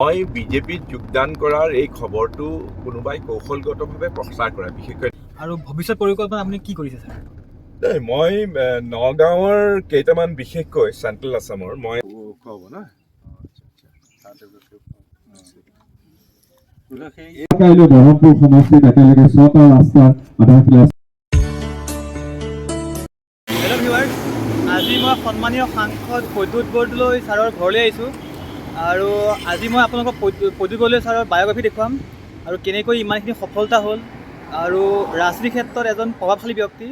মই বিজেপিত যোগদান কৰাৰ এই খবৰটো কোনোবাই কৌশলগতভাৱে প্ৰচাৰ কৰে, বিশেষকৈ আৰু ভৱিষ্যত পৰিকল্পনা আপুনি কি কৰিছে ছাৰ? নাই, মই নগাঁৱৰ কেইটামান, বিশেষকৈ চেণ্ট্ৰেল আছামৰ মই হ'ব না। কাইলৈ বহৰমপুৰ সমষ্টিত একেলগে ছটা ৰাস্তাৰ আধাৰশিলা হেল্ল' ভিউৱাৰ্ছ, আজি মই সন্মানীয় সাংসদ প্ৰদ্যুৎ বৰদলৈ ছাৰৰ ঘৰলৈ আহিছোঁ আৰু আজি মই আপোনালোকক প্ৰদ্যুৎ বৰদলৈ ছাৰৰ বায়'গ্ৰাফী দেখুৱাম আৰু কেনেকৈ ইমানখিনি সফলতা হ'ল আৰু ৰাজনীতিৰ ক্ষেত্ৰত এজন প্ৰভাৱশালী ব্যক্তি।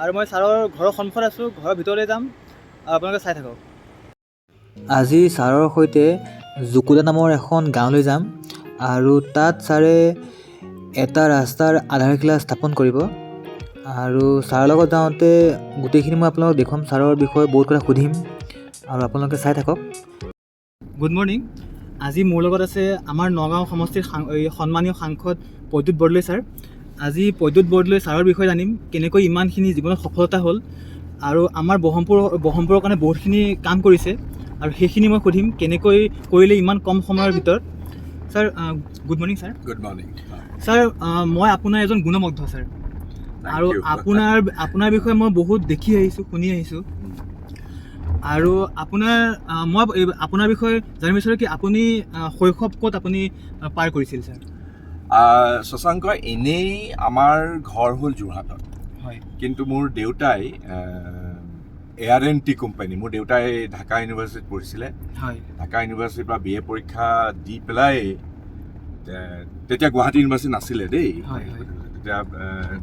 আৰু মই ছাৰৰ ঘৰৰ সন্মুখত আছোঁ, ঘৰৰ ভিতৰলৈ যাম আৰু আপোনালোকে চাই থাকক। আজি ছাৰৰ সৈতে জুকুদা নামৰ এখন গাঁৱলৈ যাম আৰু তাত ছাৰে এটা ৰাস্তাৰ আধাৰশিলা স্থাপন কৰিব। আৰু ছাৰৰ লগত যাওঁতে গোটেইখিনি মই আপোনালোকক দেখুৱাম, ছাৰৰ বিষয়ে বহুত কথা সুধিম আৰু আপোনালোকে চাই থাকক। গুড মৰ্ণিং, আজি মোৰ লগত আছে আমাৰ নগাঁও সমষ্টিৰ এই সন্মানীয় সাংসদ প্ৰদ্যুৎ বৰদলৈ ছাৰ। আজি প্ৰদ্যুৎ বৰদলৈ ছাৰৰ বিষয়ে জানিম, কেনেকৈ ইমানখিনি জীৱনত সফলতা হ'ল আৰু আমাৰ বহৰমপুৰৰ কাৰণে বহুতখিনি কাম কৰিছে আৰু সেইখিনি মই সুধিম কেনেকৈ কৰিলে ইমান কম সময়ৰ ভিতৰত। Sir, good morning sir. Good morning. Sir, মই আপোনাৰ এজন গুণমুগ্ধ ছাৰ আৰু আপোনাৰ বিষয়ে মই বহুত দেখি আহিছোঁ, শুনি আহিছোঁ। আৰু আপোনাৰ মই আপোনাৰ বিষয়ে জানিব বিচাৰোঁ কি আপুনি শৈশৱ ক'ত আপুনি পাৰ কৰিছিল ছাৰ? শশাংক, এনেই আমাৰ ঘৰ হ'ল যোৰহাটত। কিন্তু মোৰ দেউতাই এয়াৰ এণ্ড টি কোম্পানী, মোৰ দেউতাই ঢাকা ইউনিভাৰ্চিটিত পঢ়িছিলে। ঢাকা ইউনিভাৰ্চিটিৰ পৰা বি এ পৰীক্ষা দি পেলাই, তেতিয়া গুৱাহাটী ইউনিভাৰ্চিটি নাছিলে দেই। হয়, হয়। তেতিয়া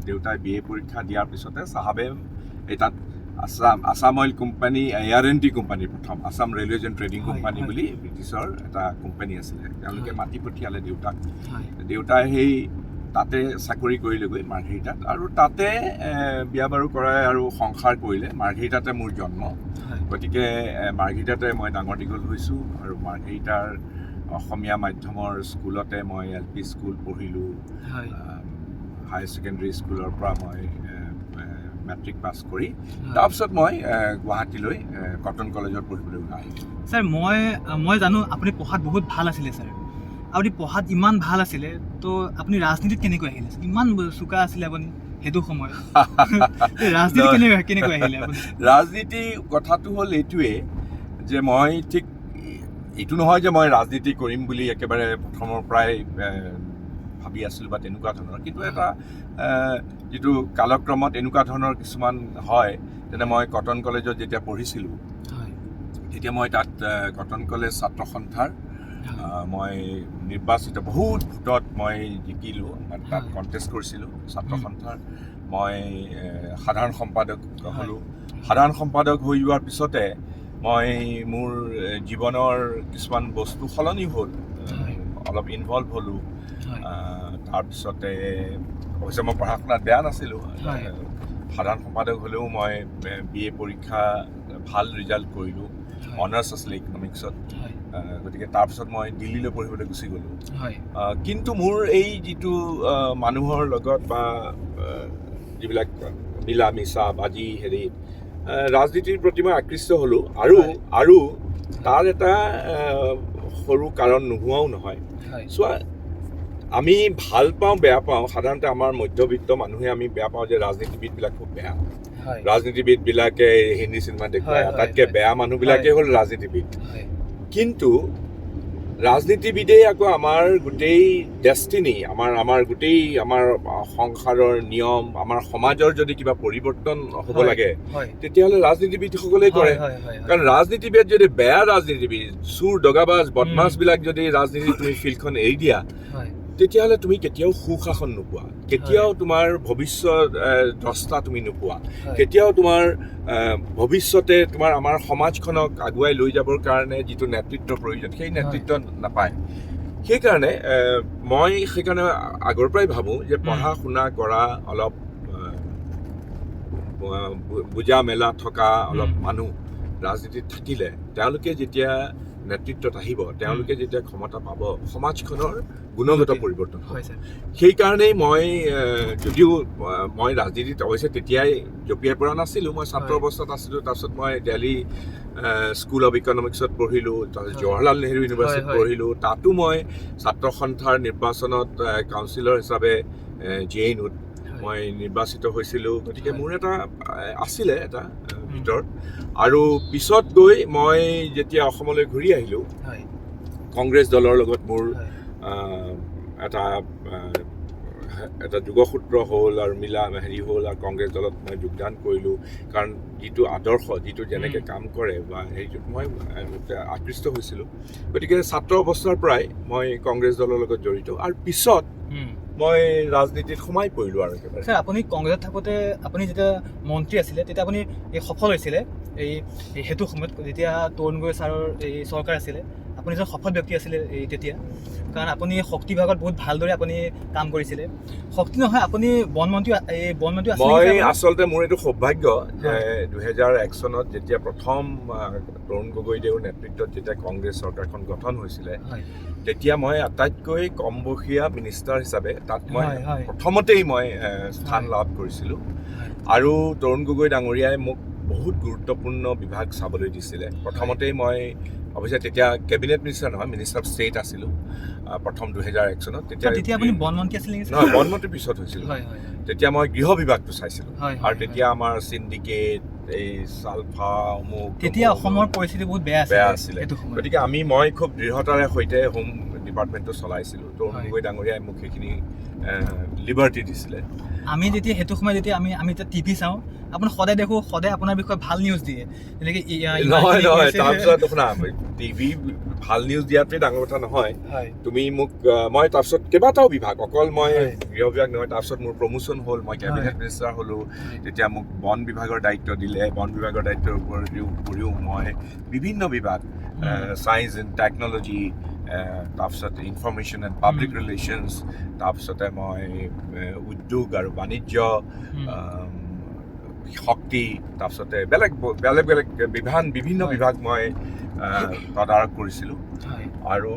দেউতাই বি এ পৰীক্ষা দিয়াৰ পিছতে চাহাবে এই তাত Assam oil company, air and T company, প্ৰথম Assam railways and trading company বুলি ব্ৰিটিছৰ এটা কোম্পানী আছিলে, তেওঁলোকে মাতি পঠিয়ালে দেউতাক। দেউতাই সেই তাতে চাকৰি কৰিলেগৈ মাৰ্ঘেৰিটাত আৰু তাতে বিয়া বাৰু কৰাই আৰু সংসাৰ কৰিলে। মাৰ্ঘেৰিটাতে মোৰ জন্ম। গতিকে মাৰ্ঘেৰিটাতে মই ডাঙৰ দীঘল হৈছোঁ আৰু মাৰ্ঘেৰিটাৰ অসমীয়া মাধ্যমৰ স্কুলতে মই এল পি স্কুল পঢ়িলোঁ। হায়াৰ ছেকেণ্ডেৰী স্কুলৰ পৰা মই মেট্ৰিক পাছ কৰি তাৰপিছত মই গুৱাহাটীলৈ কটন কলেজত পঢ়িবলৈ ওলাই আহিলোঁ। ছাৰ, মই জানো আপুনি পঢ়াত বহুত ভাল আছিলে। ছাৰ, আপুনি পঢ়াত ইমান ভাল আছিলে, তো আপুনি ৰাজনীতিত কেনেকৈ আহিলে? ইমান চোকা আছিলে আপুনি সেইটো সময়ত, ৰাজনীতি কেনেকৈ আহিলে আপুনি? ৰাজনীতি কথাটো হ'ল এইটোৱে যে মই ঠিক এইটো নহয় যে মই ৰাজনীতি কৰিম বুলি একেবাৰে প্ৰথমৰ পৰাই ভাবি আছিলোঁ বা তেনেকুৱা ধৰণৰ। কিন্তু এটা যিটো কালক্ৰমত এনেকুৱা ধৰণৰ কিছুমান হয়, যেনে মই কটন কলেজত যেতিয়া পঢ়িছিলোঁ, তেতিয়া মই তাত কটন কলেজ ছাত্ৰ সন্থাৰ মই নিৰ্বাচিত, বহুত ভোটত মই জিকিলোঁ, মানে তাত কণ্টেষ্ট কৰিছিলোঁ ছাত্ৰ সন্থাৰ, মই সাধাৰণ সম্পাদক হ'লোঁ। সাধাৰণ সম্পাদক হৈ যোৱাৰ পিছতে মই মোৰ জীৱনৰ কিছুমান বস্তু সলনি হ'ল, অলপ ইনভলভ হ'লোঁ। তাৰপিছতে অৱশ্যে মই পঢ়া শুনাত বেয়া নাছিলোঁ। সাধাৰণ সম্পাদক হ'লেও মই বি এ পৰীক্ষা ভাল ৰিজাল্ট কৰিলোঁ, অনাৰ্ছ আছিলে ইকনমিক্সত। গতিকে তাৰপিছত মই দিল্লীলৈ পঢ়িবলৈ গুচি গ'লোঁ। কিন্তু মোৰ এই যিটো মানুহৰ লগত বা যিবিলাক মিলা মিছা বাজি হেৰি ৰাজনীতিৰ প্ৰতি মই আকৃষ্ট হ'লোঁ আৰু আৰু তাৰ এটা সৰু কাৰণ নোহোৱাও নহয়। চোৱা, আমি ভাল পাওঁ বেয়া পাওঁ, সাধাৰণতে আমাৰ মধ্যবিত্ত মানুহে আমি বেয়া পাওঁ যে ৰাজনীতিবিদবিলাক খুব বেয়া, ৰাজনীতিবিদবিলাকে হিন্দী চিনেমা দেখুৱায়, আটাইতকৈ বেয়া মানুহবিলাকেই হ'ল ৰাজনীতিবিদ। কিন্তু ৰাজনীতিবিদেই আকৌ আমাৰ গোটেই ডেষ্টিনি, আমাৰ গোটেই আমাৰ সংসাৰৰ নিয়ম, আমাৰ সমাজৰ যদি কিবা পৰিৱৰ্তন হ'ব লাগে, তেতিয়াহ'লে ৰাজনীতিবিদসকলেই কৰে। হয় হয় হয় কাৰণ ৰাজনীতিবিদ যদি বেয়া, ৰাজনীতিবিদ চোৰ, দগাবাজ, বদমাছবিলাক যদি ৰাজনীতি তুমি ফিল্ডখন এৰি দিয়া, তেতিয়াহ'লে তুমি কেতিয়াও সুশাসন নোপোৱা, কেতিয়াও তোমাৰ ভৱিষ্যত দ্ৰষ্টা তুমি নোপোৱা, কেতিয়াও তোমাৰ ভৱিষ্যতে তোমাৰ আমাৰ সমাজখনক আগুৱাই লৈ যাবৰ কাৰণে যিটো নেতৃত্বৰ প্ৰয়োজন, সেই নেতৃত্ব নাপায়। সেইকাৰণে মই সেইকাৰণে আগৰ পৰাই ভাবোঁ যে পঢ়া শুনা কৰা অলপ বুজা মেলা থকা অলপ মানুহ ৰাজনীতিত থাকিলে তেওঁলোকে যেতিয়া নেতৃত্বত আহিব, তেওঁলোকে যেতিয়া ক্ষমতা পাব, সমাজখনৰ গুণগত পৰিৱৰ্তন হ'ব। হয় ছাৰ সেইকাৰণেই মই যদিও মই ৰাজনীতিত অৱশ্যে তেতিয়াই জঁপিয়াই পৰা নাছিলোঁ, মই ছাত্ৰ অৱস্থাত আছিলোঁ। তাৰপিছত মই দেলহি স্কুল অফ ইকনমিক্সত পঢ়িলোঁ, তাৰপিছত জৱাহৰলাল নেহৰু ইউনিভাৰ্চিটিত পঢ়িলোঁ। তাতো মই ছাত্ৰ সন্থাৰ নিৰ্বাচনত কাউন্সিলৰ হিচাপে জে এন ইউত মই নিৰ্বাচিত হৈছিলোঁ। গতিকে মোৰ এটা আছিলে এটা ভিতৰত। আৰু পিছত গৈ মই যেতিয়া অসমলৈ ঘূৰি আহিলোঁ, কংগ্ৰেছ দলৰ লগত মোৰ এটা যোগসূত্ৰ হ'ল আৰু মিলা হেৰি হ'ল আৰু কংগ্ৰেছ দলত মই যোগদান কৰিলোঁ। কাৰণ যিটো আদৰ্শ, যিটো যেনেকৈ কাম কৰে বা হেৰিটোত মই আকৃষ্ট হৈছিলোঁ। গতিকে ছাত্ৰ অৱস্থাৰ পৰাই মই কংগ্ৰেছ দলৰ লগত জড়িত আৰু পিছত মই ৰাজনীতিত সোমাই পৰিলোঁ আৰু একেবাৰে। ছাৰ, আপুনি কংগ্ৰেছত থাকোঁতে, আপুনি যেতিয়া মন্ত্ৰী আছিলে, তেতিয়া আপুনি এই সফল হৈছিলে। এই এই সেইটো সময়ত যেতিয়া তৰুণ গগৈ ছাৰৰ এই চৰকাৰ আছিলে, আপুনি এজন সফল ব্যক্তি আছিলে এই তেতিয়া, কাৰণ আপুনি শক্তি বিভাগত বহুত ভালদৰে আপুনি কাম কৰিছিলে। শক্তি নহয়, আপুনি বনমন্ত্ৰী, এই বনমন্ত্ৰী আছিলে মই নেকি আপুনি? আচলতে মোৰ এইটো সৌভাগ্য যে 2001 চনত যেতিয়া প্ৰথম তৰুণ গগৈদেউৰ নেতৃত্বত যেতিয়া কংগ্ৰেছ চৰকাৰখন গঠন হৈছিলে, তেতিয়া মই আটাইতকৈ কম বয়সীয়া মিনিষ্টাৰ হিচাপে তাত মই হয় হয় প্ৰথমতেই মই স্থান লাভ কৰিছিলোঁ। আৰু তৰুণ গগৈ ডাঙৰীয়াই মোক বহুত গুৰুত্বপূৰ্ণ বিভাগ চাবলৈ দিছিলে। প্ৰথমতেই মই অৱশ্যে তেতিয়া কেবিনেট মিনিষ্টাৰ নহয়, মিনিষ্টাৰ অফ ষ্টেট আছিলোঁ প্ৰথম 2001 চনত। ছাৰ, তেতিয়া আপুনি বনমন্ত্ৰী আছিলে নেকি ছাৰ? নহয়, বনমন্ত্ৰী পিছত হৈছিলোঁ। হয় হয় তেতিয়া মই গৃহ বিভাগটো চাইছিলোঁ। হয় আৰু তেতিয়া আমাৰ চিণ্ডিকেট, এই ছালফা, অমুক তেতিয়া তমুক, অসমৰ পৰিস্থিতি বহুত বেয়া আছিলে। বেয়া আছিলে। সেইটো সময়ত। গতিকে মই খুব দৃঢ়তাৰে সৈতে হোম ডিপাৰ্টমেণ্টটো চলাইছিলোঁ। তৰুণ গগৈ ডাঙৰীয়াই মোক সেইখিনি লিবাৰ্টি দিছিলে। আমি যেতিয়া সেইটো সময়ত যেতিয়া আমি আমি যেতিয়া টিভি চাওঁ, আপুনি সদায় দেখোঁ, সদায় আপোনাৰ বিষয়ে ভাল নিউজ দিয়ে, যেনেকে নহয় ইমানখিনি নহয় কৰিছে। তাৰপিছত শুনা, টিভি ভাল নিউজ দিয়াটোৱে ডাঙৰ কথা নহয়। তুমি মোক মই তাৰপিছত কেইবাটাও বিভাগ, অকল মই গৃহ বিভাগ নহয়, তাৰপিছত মোৰ প্ৰমোশ্যন হ'ল, মই কেবিনেট মিনিষ্টাৰ হ'লোঁ। তেতিয়া মোক বন বিভাগৰ দায়িত্ব দিলে। বন বিভাগৰ দায়িত্বৰ উপৰিও মই বিভিন্ন বিভাগ, ছায়েন্স এণ্ড টেকন'লজি, তাৰপিছত ইনফৰ্মেশ্যন এণ্ড পাব্লিক ৰিলেশ্যনছ, তাৰপিছতে মই উদ্যোগ আৰু বাণিজ্য, শক্তি, তাৰপিছতে বেলেগ বেলেগ বেলেগ বিভিন্ন বিভাগ মই তদাৰক কৰিছিলোঁ। আৰু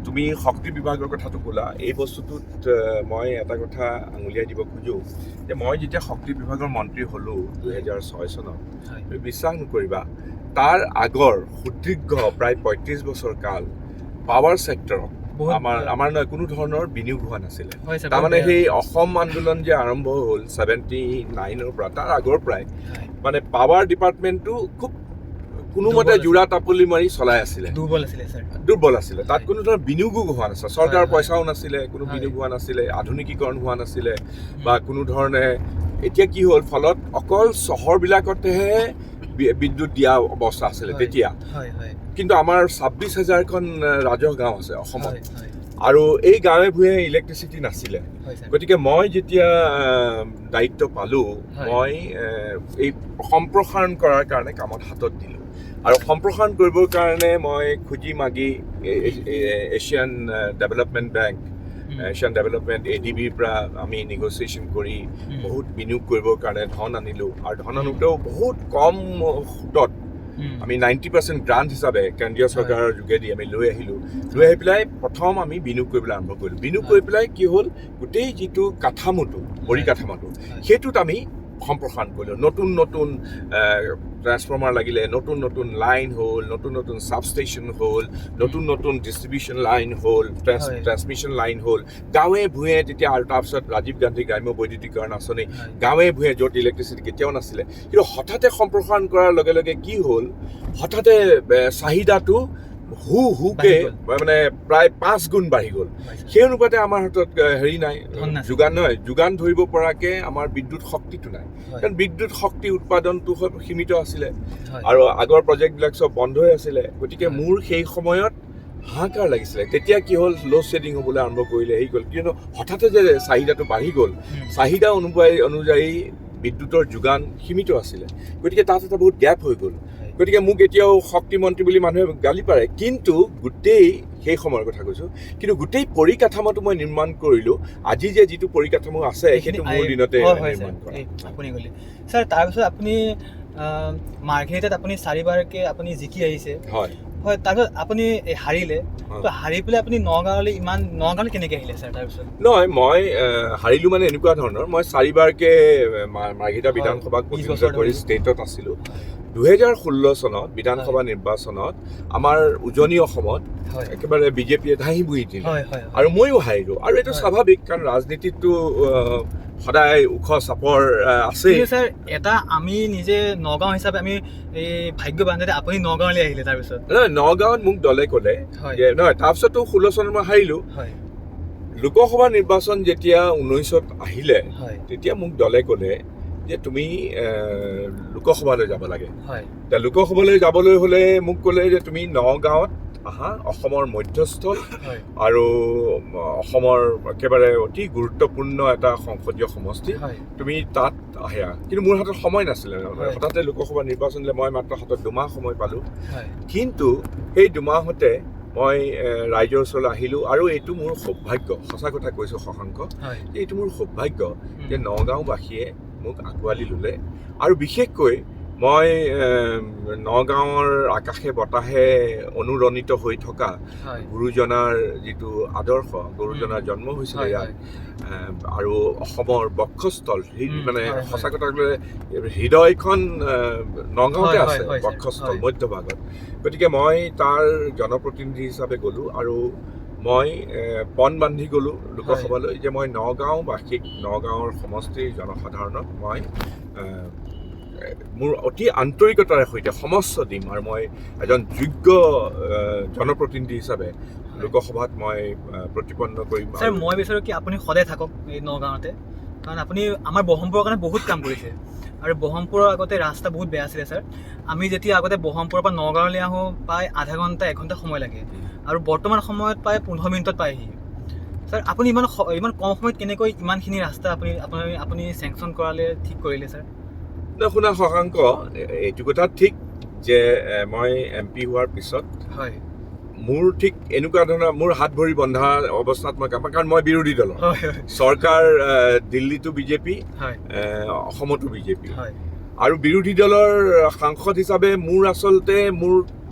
তুমি শক্তি বিভাগৰ কথাটো ক'লা, এই বস্তুটোত মই এটা কথা আঙুলিয়াই দিব খোজোঁ যে মই যেতিয়া শক্তি বিভাগৰ মন্ত্ৰী হ'লোঁ 2006 চনত, তুমি বিশ্বাস নকৰিবা, তাৰ আগৰ সুদীৰ্ঘ প্ৰায় 35 বছৰ কাল পাৱাৰ ছেক্টৰত বহুত আমাৰ আমাৰ নহয়, কোনো ধৰণৰ বিনিয়োগ হোৱা নাছিলে। হয় ছাৰ, তাৰমানে বহুত বেয়া। সেই অসম আন্দোলন যে আৰম্ভ হ'ল 79ৰ পৰা, তাৰ আগৰ পৰাই মানে পাৱাৰ ডিপাৰ্টমেণ্টটো খুব কোনোমতে দুৰ্বল যোৰা টাপলি মাৰি চলাই আছিলে। দুৰ্বল আছিলে ছাৰ। দুৰ্বল আছিলে। তাত কোনো ধৰণৰ বিনিয়োগো হোৱা নাছিলে, চৰকাৰৰ পইচাও নাছিলে, কোনো বিনিয়োগ হোৱা নাছিলে, আধুনিকীকৰণ হোৱা নাছিলে বা কোনো ধৰণে। এতিয়া কি হ'ল, ফলত অকল চহৰবিলাকতেহে বিদ্যুৎ দিয়া অৱস্থা আছিলে তেতিয়া। হয় হয় কিন্তু আমাৰ 26 হাজাৰখন ৰাজহ গাঁও আছে অসমত হয় হয় আৰু এই গাঁৱে ভূঞে ইলেক্ট্ৰিচিটি নাছিলে। হয় ছাৰ গতিকে মই যেতিয়া দায়িত্ব পালোঁ, মই এই সম্প্ৰসাৰণ কৰাৰ কাৰণে কামত হাতত দিলোঁ আৰু সম্প্ৰসাৰণ কৰিবৰ কাৰণে মই খুজি মাগি Asian development bank, Asian development, A D বিৰ পৰা আমি নেগচিয়েশ্যন কৰি বহুত বিনিয়োগ কৰিবৰ কাৰণে ধন আনিলোঁ। আৰু ধন আনোতেও বহুত কম সুতত আমি 90% গ্ৰাণ্ট হিচাপে কেন্দ্ৰীয় চৰকাৰৰ যোগেদি আমি লৈ আহিলোঁ। লৈ আহি পেলাই প্ৰথম আমি বিনিয়োগ কৰিবলৈ আৰম্ভ কৰিলোঁ। বিনিয়োগ কৰি পেলাই কি হ'ল, গোটেই যিটো কাঠামোটো, পৰিকাঠামোটো, সেইটোত আমি সম্প্ৰসাৰণ কৰিলোঁ। নতুন নতুন ট্ৰেন্সফৰ্মাৰ লাগিলে, নতুন নতুন লাইন হ'ল, নতুন নতুন ছাবষ্টেশ্যন হ'ল, নতুন নতুন ডিষ্ট্ৰিবিউশ্যন লাইন হ'ল, ট্ৰেন্সমিশ্যন লাইন হ'ল গাঁৱে ভূঞে তেতিয়া। আৰু তাৰপিছত ৰাজীৱ গান্ধী গ্ৰাম্য বৈদ্যুতিকৰণ আঁচনি, গাঁৱে ভূঞে য'ত ইলেক্ট্ৰিচিটি কেতিয়াও নাছিলে। কিন্তু হঠাতে সম্প্ৰসাৰণ কৰাৰ লগে লগে কি হ'ল, হঠাতে চাহিদাটো হু হুকে বাঢ়ি গ'ল। মানে প্ৰায় 5 গুণ বাঢ়ি গ'ল। হয় ছাৰ। সেই অনুপাতে আমাৰ হাতত হেৰি নাই, ধন নাছিল। যোগান নহয়, যোগান ধৰিব পৰাকে আমাৰ বিদ্যুৎ শক্তিটো নাই। কাৰণ বিদ্যুৎ শক্তি উৎপাদনটো খুব সীমিত আছিলে আৰু আগৰ প্ৰজেক্টবিলাক চব বন্ধ হৈ আছিলে। গতিকে মোৰ সেই সময়ত হাহাকাৰ লাগিছিলে। তেতিয়া কি হ'ল, লোড শ্বেডিং হ'বলৈ আৰম্ভ কৰিলে, হেৰি গ'ল। কিন্তু হঠাতে যে চাহিদাটো বাঢ়ি গ'ল, চাহিদা অনুযায়ী বিদ্যুতৰ যোগান সীমিত আছিলে। গতিকে তাত এটা বহুত গেপ হৈ গ'ল। গতিকে মোক এতিয়াও শক্তিমন্ত্ৰী বুলি মানুহে গালি পাৰে, কিন্তু গোটেই সেই সময়ৰ কথা কৈছোঁ, কিন্তু গোটেই পৰিকাঠামোটো মই নিৰ্মাণ কৰিলোঁ। আজি যে যিটো পৰিকাঠামো আছে, এইখিনি সেইটো মোৰ দিনতে হয় হয় নিৰ্মাণ ছাৰ কৰা। এই আপুনি ক'লে ছাৰ, তাৰপিছত আপুনি মাৰ্ঘেৰিটাত আপুনি চাৰিবাৰকে আপুনি জিকি আহিছে। হয়। হয়, তাৰপিছত আপুনি এই হাৰিলে। হয়। তো হাৰি পেলাই আপুনি নগাঁৱলৈ, ইমান নগাঁৱলৈ কেনেকৈ আহিলে ছাৰ তাৰপিছত? নহয়, মই হাৰিলোঁ মানে এনেকুৱা ধৰণৰ, মই চাৰিবাৰকে মাৰ্ঘেৰিটা বিধানসভাক 20 প্ৰতিনিধিত্ব বছৰ কৰি ধৰি। ষ্টেটত আছিলোঁ। 2016 চনত বিধানসভা নিৰ্বাচনত আমাৰ উজনি অসমত একেবাৰে বিজেপিয়ে ধাহি বুহি দিলে হয় হয় আৰু ময়ো হাৰিলোঁ। আৰু এইটো স্বাভাৱিক, কাৰণ ৰাজনীতিততো সদায় ওখ চাপৰ আছেই। কিন্তু ছাৰ, এটা আমি নিজে নগাঁও হিচাপে আমি এই ভাগ্যৱান যে আপুনি নগাঁৱলৈ আহিলে তাৰপিছত। নহয়, নগাঁৱত মোক দলে ক'লে যে নহয়, তাৰপিছতো 16 চনত মই হাৰিলোঁ। লোকসভা নিৰ্বাচন যেতিয়া 19ত আহিলে, তেতিয়া মোক দলে ক'লে যে তুমি লোকসভালৈ যাব লাগে। এতিয়া লোকসভালৈ যাবলৈ হ'লে মোক ক'লে যে তুমি নগাঁৱত আহা, অসমৰ মধ্যস্থল আৰু অসমৰ একেবাৰে অতি গুৰুত্বপূৰ্ণ এটা সংসদীয় সমষ্টি, তুমি তাত আহা। কিন্তু মোৰ হাতত সময় নাছিলে। হঠাতে লোকসভা নিৰ্বাচন দিলে, মই মাত্ৰ হাতত 2 মাহ সময় পালোঁ। কিন্তু সেই 2 মাহতে মই ৰাইজৰ ওচৰলৈ আহিলোঁ। আৰু এইটো মোৰ সৌভাগ্য, সঁচা কথা কৈছোঁ শশাংক, যে এইটো মোৰ সৌভাগ্য যে নগাঁওবাসীয়ে মোক আঁকোৱালি ল'লে। আৰু বিশেষকৈ মই নগাঁৱৰ আকাশে বতাহে অনুৰণিত হৈ থকা গুৰুজনাৰ যিটো আদৰ্শ, গুৰুজনাৰ জন্ম হৈছিলে ইয়াত, আৰু অসমৰ বক্ষস্থল মানে হয়, হয়। সঁচা কথা ক'লে হৃদয়খন নগাঁৱতে আছে, বক্ষস্থল মধ্যভাগত। গতিকে মই তাৰ জনপ্ৰতিনিধি হিচাপে গ'লোঁ আৰু মই পণ বান্ধি গ'লোঁ লোকসভালৈ যে মই নগাঁওবাসীক, নগাঁৱৰ সমষ্টিৰ জনসাধাৰণক মই মোৰ অতি আন্তৰিকতাৰে সৈতে সমস্ত দিম আৰু মই এজন যোগ্য জনপ্ৰতিনিধি হিচাপে লোকসভাত মই প্ৰতিপন্ন কৰিম। ছাৰ, মই বিচাৰোঁ কি আপুনি সদায় থাকক এই নগাঁৱতে, কাৰণ আপুনি আমাৰ বহৰমপুৰৰ কাৰণে বহুত কাম কৰিছে। আৰু বহৰমপুৰৰ আগতে ৰাস্তা বহুত বেয়া আছিলে ছাৰ। আমি যেতিয়া আগতে বহৰমপুৰৰ পৰা নগাঁৱলৈ আহোঁ, প্ৰায় আধা ঘণ্টা এঘণ্টা সময় লাগে আৰু বৰ্তমান সময়ত প্ৰায় 15 মিনিটত পায়হি। ছাৰ, আপুনি ইমান কম সময়ত কেনেকৈ ইমানখিনি ৰাস্তা আপুনি চেংচন কৰালে, ঠিক কৰিলে ছাৰ? শুনা শশাংক, এইটো কথা ঠিক যে মই এমপি হোৱাৰ পিছত মোৰ ঠিক এনেকুৱা ধৰণৰ মোৰ হাত ভৰি বন্ধা অৱস্থাত মই কাম, কাৰণ মই বিৰোধী দলৰ হয় হয় চৰকাৰ, দিল্লীতো বিজেপি, অসমতো বিজেপি আৰু বিৰোধী দলৰ সাংসদ হিচাপে মোৰ আচলতে মোৰ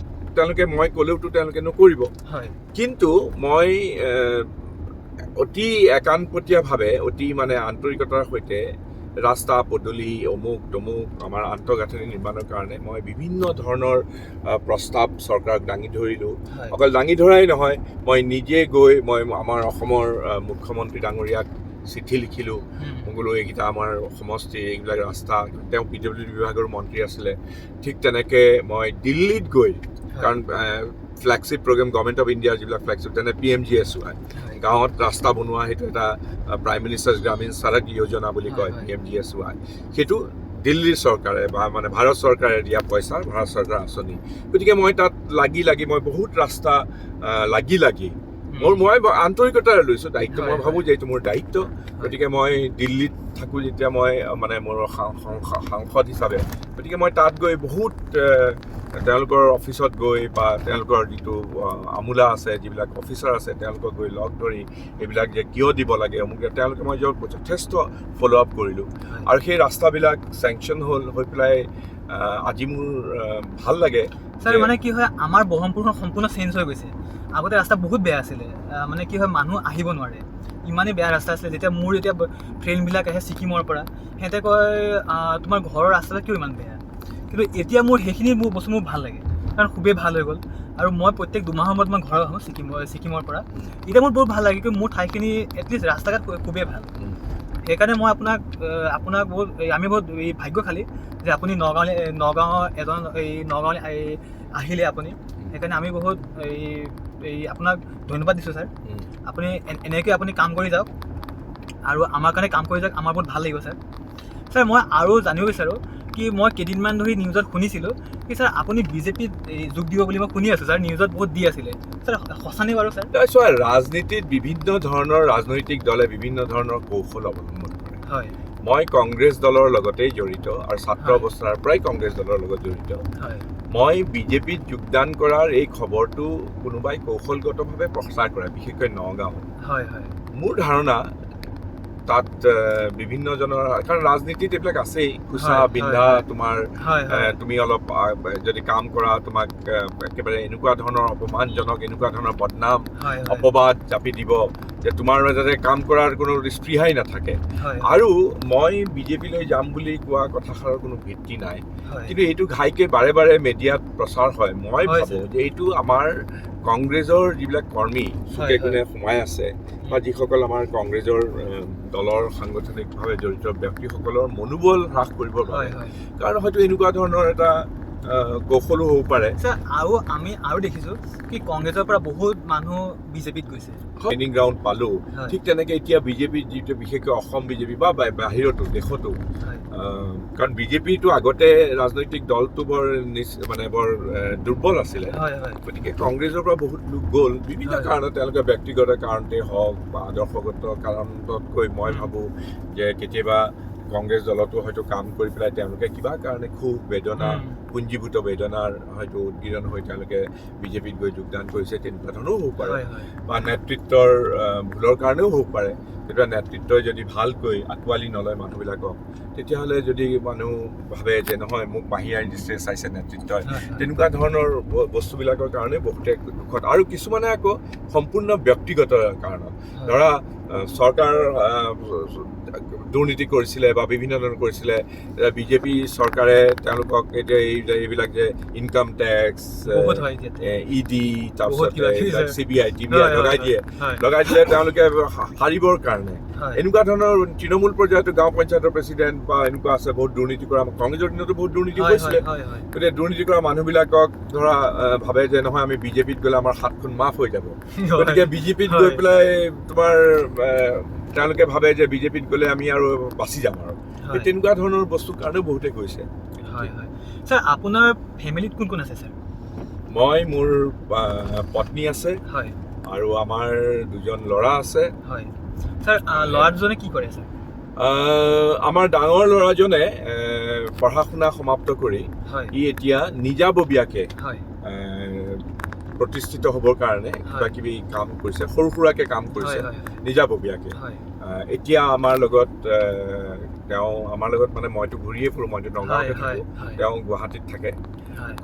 তেওঁলোকে মই ক'লেওতো তেওঁলোকে নকৰিব। কিন্তু মই অতি একাণপতীয়াভাৱে, অতি মানে আন্তৰিকতাৰ সৈতে ৰাস্তা পদূলি, অমুক তমুক, আমাৰ আন্তঃগাঁথনি নিৰ্মাণৰ কাৰণে মই বিভিন্ন ধৰণৰ প্ৰস্তাৱ চৰকাৰক দাঙি ধৰিলোঁ। অকল দাঙি ধৰাই নহয়, মই নিজে গৈ মই আমাৰ অসমৰ মুখ্যমন্ত্ৰী ডাঙৰীয়াক চিঠি লিখিলোঁ। মই ক'লো এইকেইটা আমাৰ সমষ্টিৰ এইবিলাক ৰাস্তা, তেওঁ পিডব্লিউ ডি বিভাগৰ মন্ত্ৰী আছিলে। ঠিক তেনেকৈ মই দিল্লীত গৈ, কাৰণ ফ্লেগশ্বিপ প্ৰগ্ৰেম গভৰ্ণমেণ্ট অফ ইণ্ডিয়াৰ যিবিলাক ফ্লেগশ্বিপ, যেনে পিএমজিএছৱাই, গাঁৱত ৰাস্তা বনোৱা, সেইটো এটা প্ৰাইম মিনিষ্টাৰ্ছ গ্ৰামীণ সড়ক যোজনা বুলি কয়, পিএমজিএছৱাই, সেইটো দিল্লীৰ চৰকাৰে বা মানে ভাৰত চৰকাৰে দিয়া পইচা, ভাৰত চৰকাৰৰ আঁচনি। গতিকে মই তাত লাগি লাগি মই বহুত ৰাস্তা লাগি লাগি মই আন্তৰিকতাৰে লৈছোঁ দায়িত্ব। মই ভাবোঁ যে এইটো মোৰ দায়িত্ব। গতিকে মই দিল্লীত থাকোঁ যেতিয়া মই মানে মোৰ সাংসদ হিচাপে, গতিকে মই তাত গৈ বহুত তেওঁলোকৰ অফিচত গৈ বা তেওঁলোকৰ যিটো আমোলা আছে, যিবিলাক অফিচাৰ আছে, তেওঁলোকক গৈ লগ ধৰি এইবিলাক যে কিয় দিব লাগে অমুক, তেওঁলোকে মই যথেষ্ট ফ'ল' আপ কৰিলোঁ আৰু সেই ৰাস্তাবিলাক চেংচন হ'ল হৈ পেলাই আজি মোৰ ভাল লাগে। ছাৰ, মানে কি হয়, আমাৰ বহৰমপুৰখন সম্পূৰ্ণ চেঞ্জ হৈ গৈছে। আগতে ৰাস্তা বহুত বেয়া আছিলে, মানে কি হয়, মানুহ আহিব নোৱাৰে, ইমানেই বেয়া ৰাস্তা আছিলে। যেতিয়া মোৰ যেতিয়া ফ্ৰেণ্ডবিলাক আহে ছিকিমৰ পৰা, সিহঁতে কয়, তোমাৰ ঘৰৰ ৰাস্তাটো কিয় ইমান বেয়া? কিন্তু এতিয়া মোৰ সেইখিনি মোৰ বস্তু মোৰ ভাল লাগে, কাৰণ খুবেই ভাল হৈ গ'ল। আৰু মই প্ৰত্যেক 2 মাহৰ মূৰত মই ঘৰত আহোঁ ছিকিমৰ পৰা। এতিয়া মোৰ বহুত ভাল লাগে কি মোৰ ঠাইখিনি এটলিষ্ট ৰাস্তা ঘাট খুবেই ভাল। সেইকাৰণে মই আপোনাক বহুত এই আমি বহুত এই ভাগ্যশালী যে আপুনি নগাঁৱলৈ, নগাঁৱৰ এজন এই নগাঁৱলৈ এই আহিলে আপুনি। সেইকাৰণে আমি বহুত এই এই আপোনাক ধন্যবাদ দিছোঁ ছাৰ। আপুনি এনেকৈ আপুনি কাম কৰি যাওক আৰু আমাৰ কাৰণে কাম কৰি যাওক, আমাৰ বহুত ভাল লাগিব ছাৰ। ছাৰ, মই আৰু জানিব বিচাৰোঁ কি মই কেইদিনমান ধৰি নিউজত শুনিছিলোঁ কি ছাৰ, আপুনি বিজেপিত যোগ দিব বুলি মই শুনি আছোঁ ছাৰ, নিউজত বহুত দি আছিলে ছাৰ, সঁচা নে বাৰু ছাৰ? চোৱা, ৰাজনীতিত বিভিন্ন ধৰণৰ ৰাজনৈতিক দলে বিভিন্ন ধৰণৰ কৌশল অৱলম্বন কৰে। মই কংগ্ৰেছ দলৰ লগতেই জড়িত আৰু ছাত্ৰ অৱস্থাৰ পৰাই কংগ্ৰেছ দলৰ লগত জড়িত। মই বিজেপিত যোগদান কৰাৰ এই খবৰটো কোনোবাই কৌশলগতভাৱে প্ৰচাৰ কৰে, বিশেষকৈ নগাঁৱত। হয় হয় মোৰ ধাৰণা তাত বিভিন্নজনৰ, কাৰণ ৰাজনীতিত এইবিলাক আছেই, খোচা বিন্ধা, তোমাৰ হয় হয় তুমি অলপ যদি কাম কৰা, তোমাক একেবাৰে এনেকুৱা ধৰণৰ অপমানজনক, এনেকুৱা ধৰণৰ বদনাম, হয় হয় অপবাদ জাপি দিব যে তোমাৰ যাতে কাম কৰাৰ কোনো স্পৃহাই নাথাকে। আৰু মই বিজেপিলৈ যাম বুলি কোৱা কথাষাৰৰ কোনো ভিত্তি নাই। কিন্তু এইটো ঘাইকে বাৰে বাৰে মিডিয়াত প্ৰচাৰ হয়। মই ভাবোঁ যে এইটো আমাৰ কংগ্ৰেছৰ যিবিলাক কৰ্মী চুকে কোণে সোমাই আছে বা যিসকল আমাৰ কংগ্ৰেছৰ দলৰ সাংগঠনিকভাৱে জড়িত ব্যক্তিসকলৰ মনোবল হ্ৰাস কৰিবৰ বাবে, হয় হয় কাৰণ হয়তো এনেকুৱা ধৰণৰ এটা কৌশলো হ'ব পাৰে। ছাৰ, আৰু আমি আৰু দেখিছোঁ কি কংগ্ৰেছৰ পৰা বহুত মানুহ বিজেপিত গৈছে। ট্ৰেইনিং গ্ৰাউণ্ড পালোঁ। ঠিক তেনেকৈ এতিয়া বিজেপি যিটো, বিশেষকৈ অসম বিজেপি বা বাহিৰতো দেশতো, কাৰণ বিজেপিটো আগতে ৰাজনৈতিক দলটো বৰ মানে বৰ দুৰ্বল আছিলে। হয় হয় গতিকে কংগ্ৰেছৰ পৰা বহুত লোক গ'ল বিভিন্ন কাৰণত, তেওঁলোকে ব্যক্তিগত কাৰণতে হওক বা আদৰ্শগত কাৰণতকৈ মই ভাবোঁ যে কেতিয়াবা কংগ্ৰেছ দলতো হয়তো কাম কৰি পেলাই তেওঁলোকে কিবা কাৰণে ক্ষোভ, বেদনা, পুঞ্জীভূত বেদনাৰ হয়তো উদ্গীৰণ হৈ তেওঁলোকে বিজেপিত গৈ যোগদান কৰিছে, তেনেকুৱা ধৰণৰো হ'ব পাৰে। হয় হয় বা নেতৃত্বৰ ভুলৰ কাৰণেও হ'ব পাৰে। কেতিয়াবা নেতৃত্বই যদি ভালকৈ আঁকোৱালি নলয় মানুহবিলাকক, তেতিয়াহ'লে যদি মানুহ ভাবে যে নহয়, মোক বাহিৰাই দিছে চাইছে নেতৃত্বই, হয় হয় তেনেকুৱা ধৰণৰ বস্তুবিলাকৰ কাৰণে বহুতে দুখত। আৰু কিছুমানে আকৌ সম্পূৰ্ণ ব্যক্তিগত কাৰণত, ধৰা চৰকাৰ দুৰ্নীতি কৰিছিলে বা বিভিন্ন ধৰণৰ কৰিছিলে, বিজেপি চৰকাৰে তেওঁলোকক এতিয়া এই এইবিলাক যে ইনকাম টেক্স, বহুত হয় এতিয়া। ইডি, বহুত তাৰপিছত কিবা কিবি CBI, TBI লগাই দিয়ে। লগাই দিলে তেওঁলোকে সাৰিবৰ কাৰণে এনেকুৱা ধৰণৰ তৃণমূল পৰ্যায়তো গাঁও পঞ্চায়তৰ প্ৰেচিডেণ্ট বা এনেকুৱা আছে, বহুত দুৰ্নীতি কৰা। কংগ্ৰেছৰ দিনতো বহুত দুৰ্নীতি হৈছিলে। হয় হয় গতিকে দুৰ্নীতি কৰা মানুহবিলাকক ধৰা ভাবে যে নহয়, আমি বিজেপিত গ'লে আমাৰ হাতখন মাফ হৈ যাব। গতিকে বিজেপিত গৈ পেলাই তোমাৰ তেওঁলোকে ভাবে যে বিজেপিত গ'লে আমি আৰু বাচি যাম আৰু তেনেকুৱা ধৰণৰ বস্তুৰ কাৰণেও বহুতে গৈছে। হয় হয় ছাৰ, আপোনাৰ ফেমিলিত কোন কোন আছে ছাৰ? মই, মোৰ পত্নী আছে আৰু আমাৰ দুজন ল'ৰা আছে। হয় ছাৰ, ল'ৰা দুজনে কি কৰে ছাৰ? আমাৰ ডাঙৰ ল'ৰাজনে পঢ়া শুনা সমাপ্ত কৰি ই এতিয়া নিজাববীয়াকে প্ৰতিষ্ঠিত হ'বৰ কাৰণে কিবা কিবি কাম কৰিছে, সৰু সুৰাকে কাম কৰিছে নিজাববীয়াকে। এতিয়া আমাৰ লগত, তেওঁ আমাৰ লগত, মানে মইতো ঘূৰিয়ে ফুৰোঁ, মইতো নগাঁৱতে থাকোঁ, তেওঁ গুৱাহাটীত থাকে।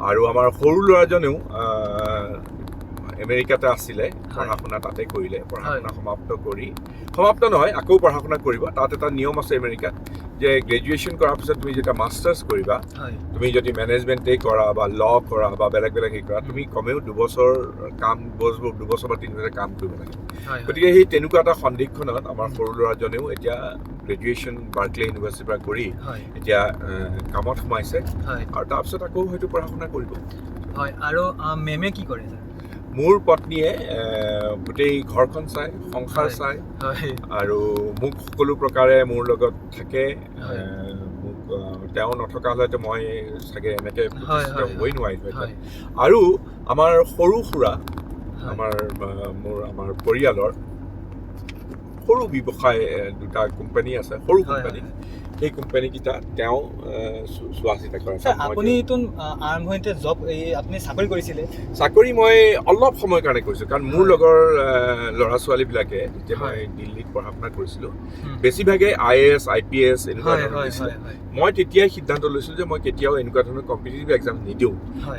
আৰু আমাৰ সৰু ল'ৰাজনেও আমেৰিকাতে আছিলে, পঢ়া শুনা তাতে কৰিলে। পঢ়া শুনা সমাপ্ত কৰি, সমাপ্ত নহয়, আকৌ পঢ়া শুনা কৰিব। তাত এটা নিয়ম আছে আমেৰিকাত যে গ্ৰেজুৱেশ্যন কৰাৰ পিছত তুমি যেতিয়া মাষ্টাৰ্ছ কৰিবা, তুমি যদি মেনেজমেণ্টেই কৰা বা ল কৰা বা বেলেগ বেলেগ হেৰি কৰা, তুমি কমেও 2 বছৰ কাম, 2 বছৰ বা 3 বছৰ কাম কৰিব লাগিব। গতিকে সেই তেনেকুৱা এটা সন্ধিক্ষণত আমাৰ সৰু ল'ৰাজনেও এতিয়া গ্ৰেজুৱেশ্যন বাৰ্কলে ইউনিভাৰ্চিটিৰ পৰা কৰি এতিয়া কামত সোমাইছে আৰু তাৰপিছত আকৌ হয়তো পঢ়া শুনা কৰিব। হয়, আৰু মেমে কি কৰে ছাৰ? মোৰ পত্নীয়ে গোটেই ঘৰখন চায়, সংসাৰ চায় আৰু মোক সকলো প্ৰকাৰে মোৰ লগত থাকে। মোক তেওঁ নথকা হ'লেতো মই চাগে এনেকৈ প্ৰতিষ্ঠিত হ'বই নোৱাৰিলোহেঁতেন। আৰু আমাৰ সৰু সুৰা আমাৰ মোৰ আমাৰ পৰিয়ালৰ সৰু ব্যৱসায়, দুটা কোম্পানী আছে, সৰু কোম্পানী। সেই কোম্পানীকেইটা তেওঁ চোৱা চিতা কৰে। ছাৰ, আপুনিতো আৰম্ভণিতে জব, এই আপুনি চাকৰি কৰিছিলে? চাকৰি মই অলপ সময়ৰ কাৰণে কৰিছোঁ, কাৰণ মোৰ লগৰ ল'ৰা ছোৱালীবিলাকে, যেতিয়া মই দিল্লীত পঢ়া শুনা কৰিছিলোঁ, বেছিভাগে আইএএছ, আইপিএছ এনেকুৱা ধৰণৰ দিছিলে। মই তেতিয়াই সিদ্ধান্ত লৈছিলোঁ যে মই কেতিয়াও এনেকুৱা ধৰণৰ কম্পিটিটিভ এক্সাম নিদিওঁ।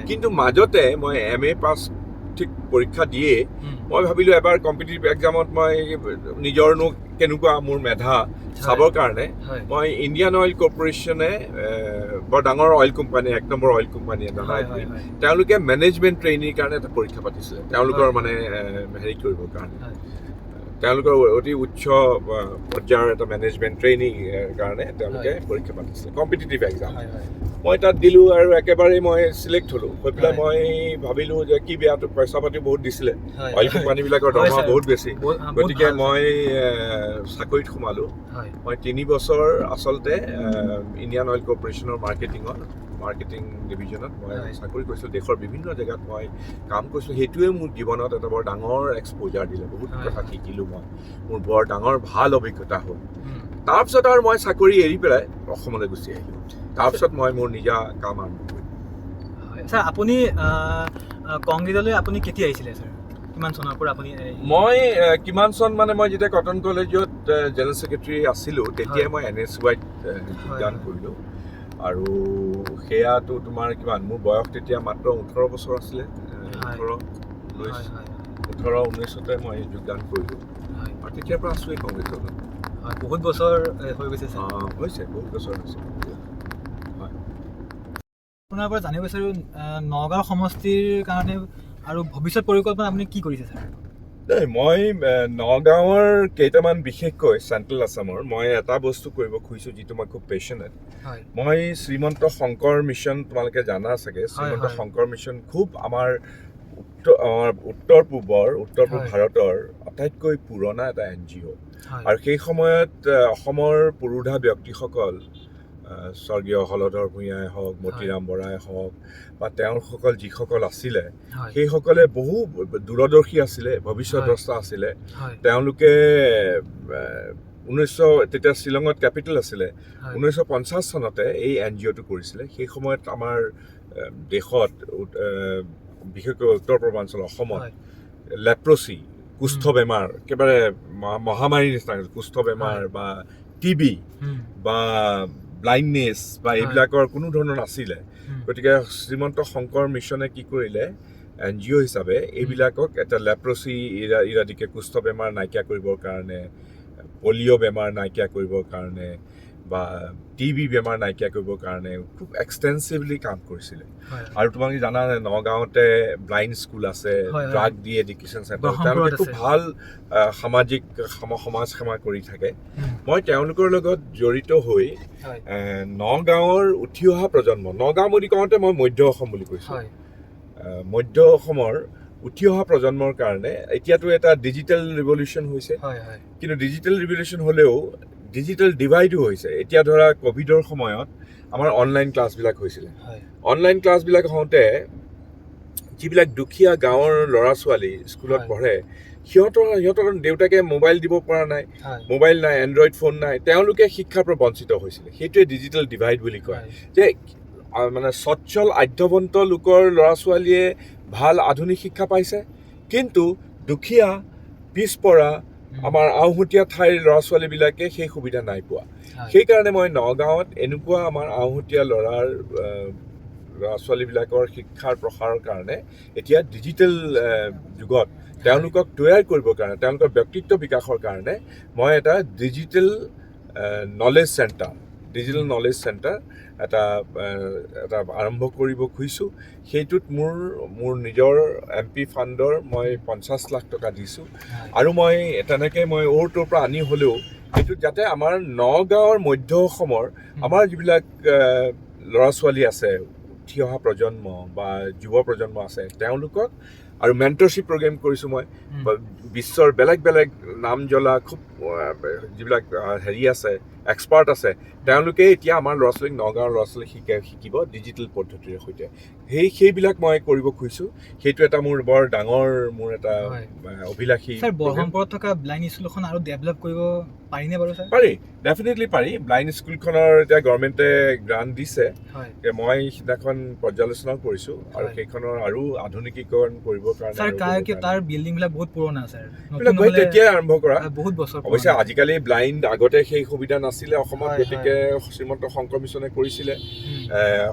কিন্তু মাজতে মই এমএ পাছ ঠিক পৰীক্ষা দিয়ে মই ভাবিলোঁ এবাৰ কম্পিটিটিভ এক্সামত মই নিজৰনো কেনেকুৱা মোৰ মেধা চাবৰ কাৰণে মই ইণ্ডিয়ান অইল কৰ্পৰেশ্যনে, বৰ ডাঙৰ অইল কোম্পানী, এক নম্বৰ অইল কোম্পানী এটা, তেওঁলোকে মেনেজমেণ্ট ট্ৰেইনিৰ কাৰণে এটা পৰীক্ষা পাতিছিলে। তেওঁলোকৰ মানে হেৰি কৰিবৰ কাৰণে, তেওঁলোকৰ অতি উচ্চ পৰ্যায়ৰ এটা মেনেজমেণ্ট ট্ৰেইনিং কাৰণে তেওঁলোকে পৰীক্ষা পাতিছিলে, কম্পিটিটিভ এক্সাম। হয় হয় মই তাত দিলোঁ আৰু একেবাৰেই মই চিলেক্ট হ'লোঁ হৈ পেলাই মই ভাবিলোঁ যে কি বেয়াটো, পইচা পাতি বহুত দিছিলে, অইল কোম্পানীবিলাকৰ দৰমহা বহুত বেছি। বহুত গতিকে ভাল, ছাৰ। মই চাকৰিত সোমালোঁ। মই 3 বছৰ আচলতে ইণ্ডিয়ান অইল কৰ্পৰেশ্যনৰ মাৰ্কেটিং ডিভিজনত মই চাকৰি কৰিছিলোঁ। দেশৰ বিভিন্ন জেগাত মই কাম কৰিছিলোঁ। সেইটোৱে মোৰ জীৱনত এটা বৰ ডাঙৰ এক্সপ'জাৰ দিলে। বহুত কথা শিকিলোঁ মই, মোৰ বৰ ডাঙৰ ভাল অভিজ্ঞতা হ'ল। তাৰপিছত আৰু মই চাকৰি এৰি পেলাই অসমলৈ গুচি আহিলোঁ। তাৰপিছত মই মোৰ নিজা কাম আৰম্ভ কৰিলোঁ। হয় ছাৰ, আপুনি কংগ্ৰেছলৈ আপুনি কেতিয়া আহিছিলে ছাৰ? কিমান চনৰ পৰা আপুনি মই কিমান চন মানে মই যেতিয়া কটন কলেজত জেনেৰেল ছেক্ৰেটাৰী আছিলোঁ, তেতিয়াই মই এন এছ ৱাইত যোগদান কৰিলোঁ। আৰু সেয়াটো তোমাৰ কিমান, মোৰ বয়স তেতিয়া মাত্ৰ 18 বছৰ আছিলে। 18, 19, হয় হয় 18, 19তে মই যোগদান কৰিলোঁ আৰু তেতিয়াৰ পৰা আছোঁৱেই কংগ্ৰেছত। হয়, বহুত বছৰ হৈ গৈছে ছাৰ। হৈছে, বহুত বছৰ হৈছে, হয়। আপোনাৰ পৰা জানিব বিচাৰোঁ, নগাঁও সমষ্টিৰ কাৰণে আৰু ভৱিষ্যত পৰিকল্পনা আপুনি কি কৰিছে ছাৰ? নাই, মই নগাঁৱৰ কেইটামান, বিশেষকৈ চেণ্ট্ৰেল আছামৰ মই এটা বস্তু কৰিব খুজিছোঁ যিটো মই খুব পেশ্যনেট। মই শ্ৰীমন্ত শংকৰ মিছন, তোমালোকে জানা চাগে, শ্ৰীমন্ত শংকৰ মিছন খুব আমাৰ উত্তৰ পূবৰ, উত্তৰ পূব ভাৰতৰ আটাইতকৈ পুৰণা এটা এনজিঅ'। আৰু সেই সময়ত অসমৰ পুৰোধা ব্যক্তিসকল, স্বৰ্গীয় হলধৰ ভূঞাই হওক, মতিৰাম বৰাই হওক বা তেওঁসকল যিসকল আছিলে, সেইসকলে বহু দূৰদৰ্শী আছিলে, ভৱিষ্যতদ্ৰষ্টা আছিলে। তেওঁলোকে 1900, তেতিয়া শ্বিলঙত কেপিটেল আছিলে, 1950 চনতে এই এন জি অ'টো কৰিছিলে। সেই সময়ত আমাৰ দেশত, বিশেষকৈ উত্তৰ পূৰ্বাঞ্চল অসমত লেপ্ৰচি, কুষ্ঠ বেমাৰ একেবাৰে মহামাৰীৰ নিচিনা, কুষ্ঠ বেমাৰ বা টিবি বা ব্লাইণ্ডনেছ বা এইবিলাকৰ কোনো ধৰণৰ নাছিলে। গতিকে শ্ৰীমন্ত শংকৰ মিছনে কি কৰিলে, এনজিঅ' হিচাপে এইবিলাকক এটা লেপ্ৰচি ইৰাদিকে কুষ্ঠ বেমাৰ নাইকিয়া কৰিবৰ কাৰণে, পলিঅ' বেমাৰ নাইকিয়া কৰিবৰ কাৰণে বা টিবি বেমাৰ নাইকিয়া কৰিবৰ কাৰণে খুব এক্সটেনচিভলি কাম কৰিছিলে। আৰু তোমালোকে জানা, নগাঁৱতে ব্লাইণ্ড স্কুল আছে, হয়, হয়। Drug de addiction centre. বহৰমপুৰত তেওঁলোকে খুব আছে। ভাল সামাজিক সমাজ সেৱা কৰি থাকে। মই তেওঁলোকৰ লগত জড়িত হৈ নগাঁৱৰ উঠি অহা প্ৰজন্ম, নগাঁও বুলি কওঁতে মই মধ্য অসম বুলি কৈছোঁ, মধ্য অসমৰ উঠি অহা প্ৰজন্মৰ কাৰণে এতিয়াতো এটা ডিজিটেল ৰিভলিউশ্যন হৈছে। হয় হয় কিন্তু ডিজিটেল ৰিভলিউশ্যন হ'লেও ডিজিটেল ডিভাইডো হৈছে। এতিয়া ধৰা ক'ভিডৰ সময়ত আমাৰ অনলাইন ক্লাছবিলাক হৈছিলে। অনলাইন ক্লাছবিলাক হওঁতে যিবিলাক দুখীয়া গাঁৱৰ ল'ৰা ছোৱালী স্কুলত পঢ়ে, সিহঁতৰ দেউতাকে মোবাইল দিব পৰা নাই, মোবাইল নাই, এণ্ড্ৰইড ফোন নাই, তেওঁলোকে শিক্ষাৰ পৰা বঞ্চিত হৈছিলে। সেইটোৱে ডিজিটেল ডিভাইড বুলি কয় যে মানে সচ্ছল আঢ্যৱন্ত লোকৰ ল'ৰা ছোৱালীয়ে ভাল আধুনিক শিক্ষা পাইছে, কিন্তু দুখীয়া পিছপৰা আমাৰ আওহতীয়া ঠাইৰ ল'ৰা ছোৱালীবিলাকে সেই সুবিধা নাই পোৱা। সেইকাৰণে মই নগাঁৱত এনেকুৱা আমাৰ আওহতীয়া ল'ৰা ছোৱালীবিলাকৰ শিক্ষাৰ প্ৰসাৰৰ কাৰণে এতিয়া ডিজিটেল যুগত তেওঁলোকক তৈয়াৰ কৰিবৰ কাৰণে, তেওঁলোকৰ ব্যক্তিত্ব বিকাশৰ কাৰণে মই এটা digital knowledge centre এটা আৰম্ভ কৰিব খুজিছোঁ। সেইটোত মোৰ মোৰ নিজৰ এম পি ফাণ্ডৰ মই 50 লাখ টকা দিছোঁ। আৰু মই তেনেকৈ মই অ'ৰ তোৰ পৰা আনি হ'লেও সেইটোত যাতে আমাৰ নগাঁৱৰ, মধ্য অসমৰ আমাৰ যিবিলাক ল'ৰা ছোৱালী আছে, উঠি অহা প্ৰজন্ম বা যুৱ প্ৰজন্ম আছে, তেওঁলোকক আৰু মেণ্টৰশ্বিপ প্ৰগ্ৰেম কৰিছোঁ মই। বা বিশ্বৰ বেলেগ বেলেগ নাম জ্বলা খুব যিবিলাক হেৰি আছে, এক্সপাৰ্ট আছে, তেওঁলোকে এতিয়া আমাৰ ল'ৰা ছোৱালীক, নগাঁৱৰ ল'ৰা ছোৱালীক শিকিব ডিজিটেল পদ্ধতিৰে সৈতে। সেইবিলাক মই কৰিব খুজিছোঁ। সেইটো এটা মোৰ বৰ ডাঙৰ মোৰ এটা অভিলাষী ছাৰ, program। বহৰমপুৰত থকা ব্লাইণ্ড স্কুলখন আৰু ডেভেলপ কৰিব পাৰিনে বাৰু ছাৰ? পাৰি, ডেফিনেটলি পাৰি। ব্লাইণ্ড স্কুলখনৰ এতিয়া গভৰ্ণমেণ্টে গ্ৰাণ্ট দিছে। মই সিদিনাখন পৰ্যালোচনাও কৰিছোঁ আৰু সেইখনৰ আৰু আধুনিকীকৰণ কৰিবৰ কাৰণে ছাৰ, আৰু তাৰ কৰিবৰ কিয় কাৰণে। তাৰ বিল্ডিংবিলাক বহুত পুৰণা ছাৰ। এইবিলাক নতুন মই হ'লে তেতিয়াই আৰম্ভ কৰা। বহুত বছৰ অৱশ্যে পুৰণা। আজিকালি ব্লাইণ্ড, আগতে সেই সুবিধা নাছিলে অসমত, গতিকে শ্ৰীমন্ত শংকৰ মিছনে কৰিছিলে।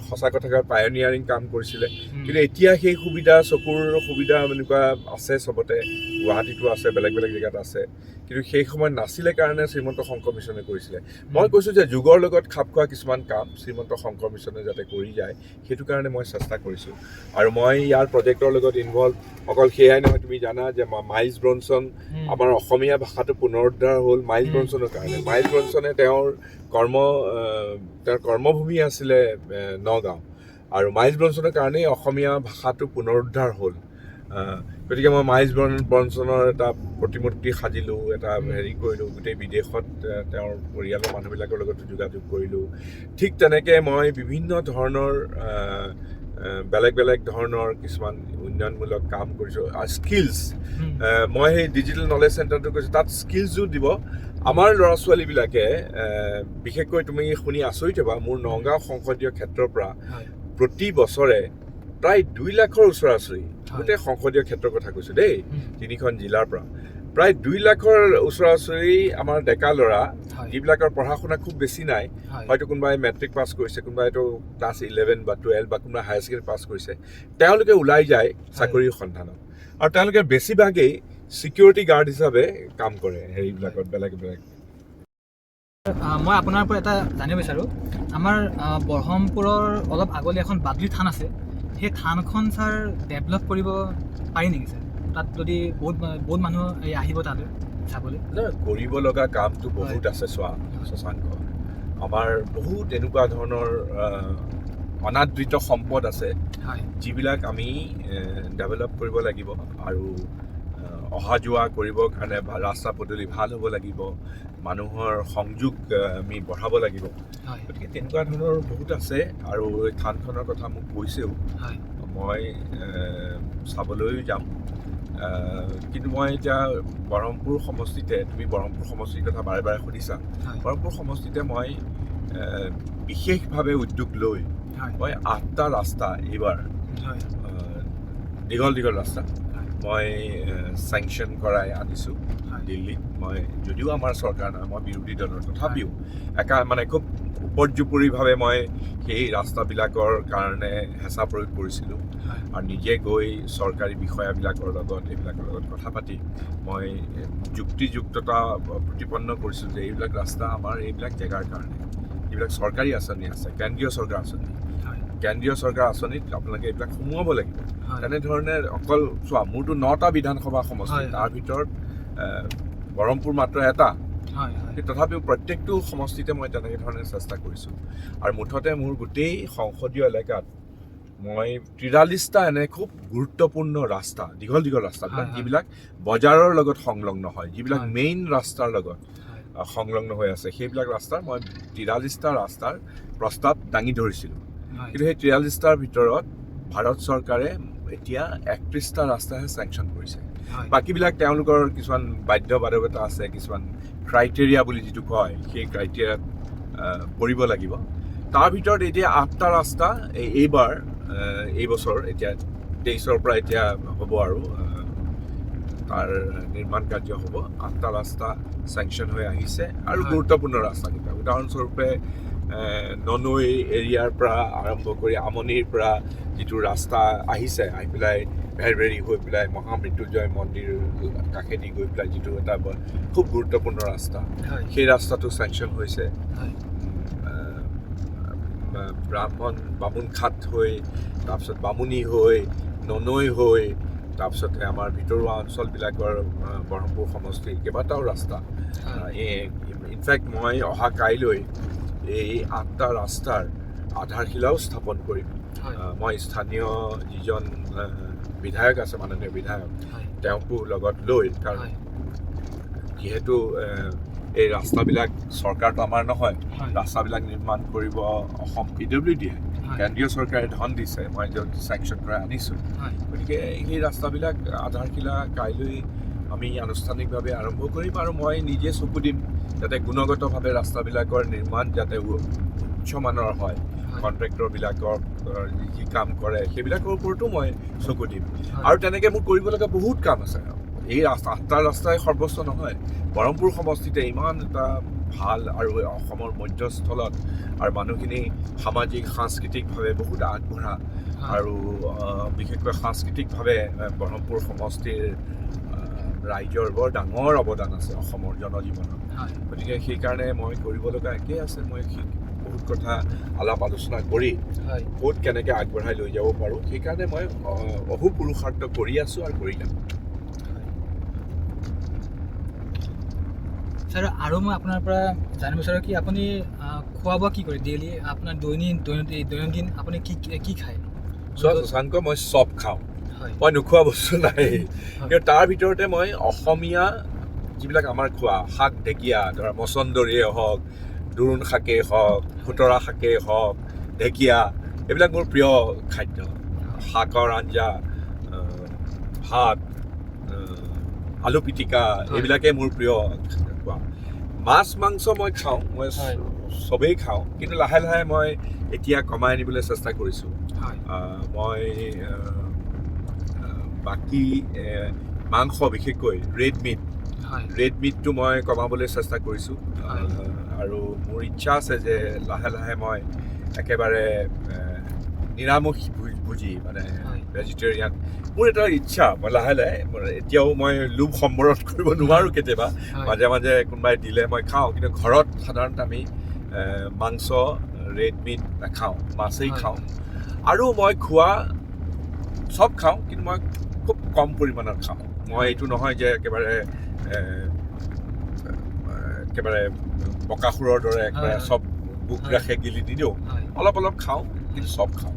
সঁচা কথা পায়নিয়াৰিং কাম কৰিছিলে। কিন্তু এতিয়া সেই সুবিধা, চকুৰ সুবিধা এনেকুৱা আছে চবতে, গুৱাহাটীতো আছে, বেলেগ বেলেগ জেগাত আছে। কিন্তু সেই সময়ত নাছিলে কাৰণে শ্ৰীমন্ত শংকৰ মিছনে কৰিছিলে। মই কৈছোঁ যে যুগৰ লগত খাপ খোৱা কিছুমান কাম শ্ৰীমন্ত শংকৰ মিছনে যাতে কৰি যায়, সেইটো কাৰণে মই চেষ্টা কৰিছোঁ আৰু মই ইয়াৰ প্ৰজেক্টৰ লগত ইনভলভ। অকল সেয়াই নহয়, তুমি জানা যে মাইলছ ব্ৰনছন, আমাৰ অসমীয়া ভাষাটো পুনৰুদ্ধাৰ হ'ল মাইলছ ব্ৰনছনৰ কাৰণে। মাইলছ ব্ৰনছনে তেওঁৰ কৰ্মভূমি আছিলে নগাঁও আৰু মাইলছ ব্ৰনছনৰ কাৰণেই অসমীয়া ভাষাটো পুনৰুদ্ধাৰ হ'ল। গতিকে মই মাইলছ ব্ৰনছনৰ এটা প্ৰতিমূৰ্তি সাজিলোঁ, এটা হেৰি কৰিলোঁ, গোটেই বিদেশত তেওঁৰ পৰিয়ালৰ মানুহবিলাকৰ লগতো যোগাযোগ কৰিলোঁ। ঠিক তেনেকৈ মই বিভিন্ন ধৰণৰ বেলেগ বেলেগ ধৰণৰ কিছুমান উন্নয়নমূলক কাম কৰিছোঁ। স্কিলছ, মই সেই ডিজিটেল নলেজ চেণ্টাৰটো কৈছোঁ, তাত স্কিলছো দিব আমাৰ ল'ৰা ছোৱালীবিলাকে। বিশেষকৈ তুমি শুনি আচৰিত হ'বা, মোৰ নগাঁও সংসদীয় ক্ষেত্ৰৰ পৰা প্ৰতি বছৰে প্ৰায় 2 লাখৰ ওচৰা ওচৰি, গোটেই সংসদীয় ক্ষেত্ৰৰ কথা কৈছোঁ দেই, তিনিখন জিলাৰ পৰা প্ৰায় 2 লাখৰ ওচৰা ওচৰি আমাৰ ডেকা ল'ৰা, যিবিলাকৰ পঢ়া শুনা খুব বেছি নাই, হয়তো কোনোবাই মেট্ৰিক পাছ কৰিছে, কোনোবাই হয়তো ক্লাছ 11 বা 12 বা কোনোবাই হায়াৰ ছেকেণ্ডেৰী পাছ কৰিছে, তেওঁলোকে ওলাই যায় চাকৰিৰ সন্ধানত আৰু তেওঁলোকে বেছিভাগেই ছিকিউৰিটি গাৰ্ড হিচাপে কাম কৰে হেৰিবিলাকত, বেলেগ বেলেগ। মই আপোনাৰ পৰা এটা জানিব বিচাৰোঁ, আমাৰ বৰহমপুৰৰ অলপ আগলৈ এখন বাদুলি থান আছে। সেই থানখন ছাৰ ডেভেলপ কৰিব পাৰি নেকি ছাৰ? তাত যদি বহুত বহুত মানুহ এই আহিব তালৈ চাবলৈ। নহয়, কৰিব লগা কামটো বহুত আছে। চোৱা শশাংক, আমাৰ বহুত এনেকুৱা ধৰণৰ অনাদৃত সম্পদ আছে, যিবিলাক আমি ডেভেলপ কৰিব লাগিব আৰু অহা যোৱা কৰিবৰ কাৰণে ৰাস্তা পদূলি ভাল হ'ব লাগিব, মানুহৰ সংযোগ আমি বঢ়াব লাগিব। গতিকে তেনেকুৱা ধৰণৰ বহুত আছে আৰু এই থানখনৰ কথা মোক কৈছেও। মই চাবলৈও যাম। কিন্তু মই এতিয়া বৰহমপুৰ সমষ্টিতে, তুমি বৰহমপুৰ সমষ্টিৰ কথা বাৰে বাৰে সুধিছা, বৰহমপুৰ সমষ্টিতে মই বিশেষভাৱে উদ্যোগ লৈ মই আঠটা ৰাস্তা এইবাৰ, দীঘল দীঘল ৰাস্তা মই চেংচন কৰাই আনিছোঁ দিল্লীত। মই যদিও আমাৰ চৰকাৰ নহয়, মই বিৰোধী দলৰ, তথাপিও একা মানে খুব উপৰ্যুপৰিভাৱে মই সেই ৰাস্তাবিলাকৰ কাৰণে হেঁচা প্ৰয়োগ কৰিছিলোঁ আৰু নিজে গৈ চৰকাৰী বিষয়াবিলাকৰ লগত, এইবিলাকৰ লগত কথা পাতি মই যুক্তিযুক্ততা প্ৰতিপন্ন কৰিছোঁ যে এইবিলাক ৰাস্তা আমাৰ এইবিলাক জেগাৰ কাৰণে, এইবিলাক চৰকাৰী আঁচনি আছে, কেন্দ্ৰীয় চৰকাৰ আঁচনি, কেন্দ্ৰীয় চৰকাৰ আঁচনিত আপোনালোকে এইবিলাক সোমোৱাব লাগিব। তেনেধৰণে অকল চোৱা, মোৰতো নটা বিধানসভা সমষ্টি, তাৰ ভিতৰত বৰহমপুৰ মাত্ৰ এটা। হয় হয় কিন্তু তথাপিও প্ৰত্যেকটো সমষ্টিতে মই তেনেকৈ ধৰণে চেষ্টা কৰিছোঁ আৰু মুঠতে মোৰ গোটেই সংসদীয় এলেকাত মই 43টা এনে খুব গুৰুত্বপূৰ্ণ ৰাস্তা, দীঘল দীঘল ৰাস্তাবিলাক, হয়, হয়। যিবিলাক বজাৰৰ লগত সংলগ্ন হয়, যিবিলাক মেইন ৰাস্তাৰ লগত সংলগ্ন হৈ আছে, সেইবিলাক ৰাস্তাৰ মই 43টা ৰাস্তাৰ প্ৰস্তাৱ দাঙি ধৰিছিলোঁ। কিন্তু সেই 43টাৰ ভিতৰত ভাৰত চৰকাৰে এতিয়া 31টা ৰাস্তাহে চেংচন কৰিছে। বাকীবিলাক তেওঁলোকৰ কিছুমান বাধ্যবাধকতা আছে, কিছুমান ক্ৰাইটেৰিয়া বুলি যিটো কয়, সেই ক্ৰাইটেৰিয়াত পৰিব লাগিব। তাৰ ভিতৰত এতিয়া আঠটা ৰাস্তা এইবাৰ এই বছৰ এতিয়া 23ৰ পৰা এতিয়া হ'ব আৰু তাৰ নিৰ্মাণ কাৰ্য হ'ব। আঠটা ৰাস্তা চেংচন হৈ আহিছে আৰু গুৰুত্বপূৰ্ণ ৰাস্তাকেইটা, উদাহৰণস্বৰূপে ননৈ এৰিয়াৰ পৰা আৰম্ভ কৰি আমনিৰ পৰা যিটো ৰাস্তা আহিছে, আহি পেলাই ভেৰভেৰি হৈ পেলাই মহামৃত্যুঞ্জয় মন্দিৰ কাষেদি গৈ পেলাই যিটো এটা খুব গুৰুত্বপূৰ্ণ ৰাস্তা, সেই ৰাস্তাটো চেংচন হৈছে। ব্ৰাহ্মণ বামুণখাট হৈ, তাৰপিছত বামুণী হৈ, ননৈ হৈ, তাৰপিছতে আমাৰ ভিতৰুৱা অঞ্চলবিলাকৰ বৰহমপুৰ সমষ্টিৰ কেইবাটাও ৰাস্তা। ইনফেক্ট মই অহা কাইলৈ এই আঠটা ৰাস্তাৰ আধাৰশিলাও স্থাপন কৰিম। মই স্থানীয় যিজন বিধায়ক আছে, মাননীয় বিধায়ক, তেওঁকো লগত লৈ, কাৰণ যিহেতু এই ৰাস্তাবিলাক চৰকাৰটো আমাৰ নহয়, ৰাস্তাবিলাক নিৰ্মাণ কৰিব অসম পিডব্লিউ ডিয়ে, কেন্দ্ৰীয় চৰকাৰে ধন দিছে, মই য'ত চেংচন কৰাই আনিছোঁ। গতিকে সেই ৰাস্তাবিলাক আধাৰশিলা কাইলৈ আমি আনুষ্ঠানিকভাৱে আৰম্ভ কৰিম আৰু মই নিজে চকু দিম যাতে গুণগতভাৱে ৰাস্তাবিলাকৰ নিৰ্মাণ যাতে উচ্চমানৰ হয়। কণ্ট্ৰেক্টৰবিলাকৰ যি কাম কৰে সেইবিলাকৰ ওপৰতো মই চকু দিম। আৰু তেনেকৈ মোৰ কৰিব লগা বহুত কাম আছে। এই ৰাস্তা আঠটা ৰাস্তাই সৰ্বস্ব নহয়। বৰহমপুৰ সমষ্টিতে ইমান এটা ভাল আৰু অসমৰ মধ্যস্থলত আৰু মানুহখিনি সামাজিক সাংস্কৃতিকভাৱে বহুত আগবঢ়া আৰু বিশেষকৈ সাংস্কৃতিকভাৱে বৰহমপুৰ সমষ্টিৰ ৰাইজৰ বৰ ডাঙৰ অৱদান আছে অসমৰ জনজীৱনত। গতিকে সেইকাৰণে মই কৰিব লগা একেই আছে। মই বহুত কথা আলাপ আলোচনা কৰি ক'ত কেনেকৈ আগবঢ়াই লৈ যাব পাৰোঁ, সেইকাৰণে মই অহোপুৰুষাৰ্থ কৰি আছোঁ আৰু কৰি যাম। ছাৰ, আৰু মই আপোনাৰ পৰা জানিব বিচাৰোঁ কি আপুনি খোৱা বোৱা কি কৰে ডেইলি, আপোনাৰ দৈনিক দৈনন্দিন দৈনন্দিন আপুনি কি কি খায়? চোৱা শশাংক, মই চব খাওঁ। মই নোখোৱা বস্তু নাই। কিন্তু তাৰ ভিতৰতে মই অসমীয়া যিবিলাক আমাৰ খোৱা শাক, ঢেকীয়া, ধৰা মচন্দৰীয়ে হওক, দোৰোণ শাকেই হওক, খুতৰা শাকেই হওক, ঢেকীয়া, এইবিলাক মোৰ প্ৰিয় খাদ্য। শাকৰ আঞ্জা, ভাত, আলু পিটিকা, এইবিলাকেই মোৰ প্ৰিয় খোৱা। মাছ মাংস মই খাওঁ, মই চবেই খাওঁ, কিন্তু লাহে লাহে মই এতিয়া কমাই আনিবলৈ চেষ্টা কৰিছোঁ। মই আহ, আহ, বাকী মাংস, বিশেষকৈ ৰেড মিট, ৰেড মিটটো মই কমাবলৈ চেষ্টা কৰিছোঁ। আৰু মোৰ ইচ্ছা আছে যে লাহে লাহে মই একেবাৰে নিৰামিষ ভোজী মানে ভেজিটেৰিয়ান মোৰ এটা ইচ্ছা। মই লাহে লাহে, মোৰ এতিয়াও মই লোভ সম্বৰণ কৰিব নোৱাৰোঁ, কেতিয়াবা মাজে মাজে কোনোবাই দিলে মই খাওঁ, কিন্তু ঘৰত সাধাৰণতে আমি মাংস, ৰেড মিট নাখাওঁ, মাছেই খাওঁ। আৰু মই খোৱা চব খাওঁ, কিন্তু মই খুব কম পৰিমাণত খাওঁ। মই এইটো নহয় যে একেবাৰে বকাসুৰৰ দৰে একেবাৰে হয়, হয়। চব বুক ৰাখে গিলি নিদিওঁ। অলপ অলপ খাওঁ, কিন্তু চব খাওঁ।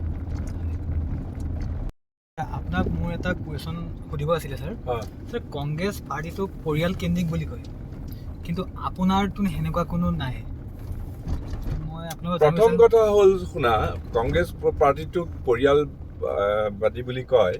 আপোনাক মোৰ এটা কুৱেশ্যন সুধিব আছিলে ছাৰ। ছাৰ, কংগ্ৰেছ পাৰ্টীটোক পৰিয়াল কেন্দ্ৰিক বুলি কয়, কিন্তু আপোনাৰতো সেনেকুৱা কোনো নাই। মই আপোনাক প্ৰথম কথা হ'ল, শুনা, কংগ্ৰেছ পাৰ্টীটোক পৰিয়ালবাদী বুলি কয়।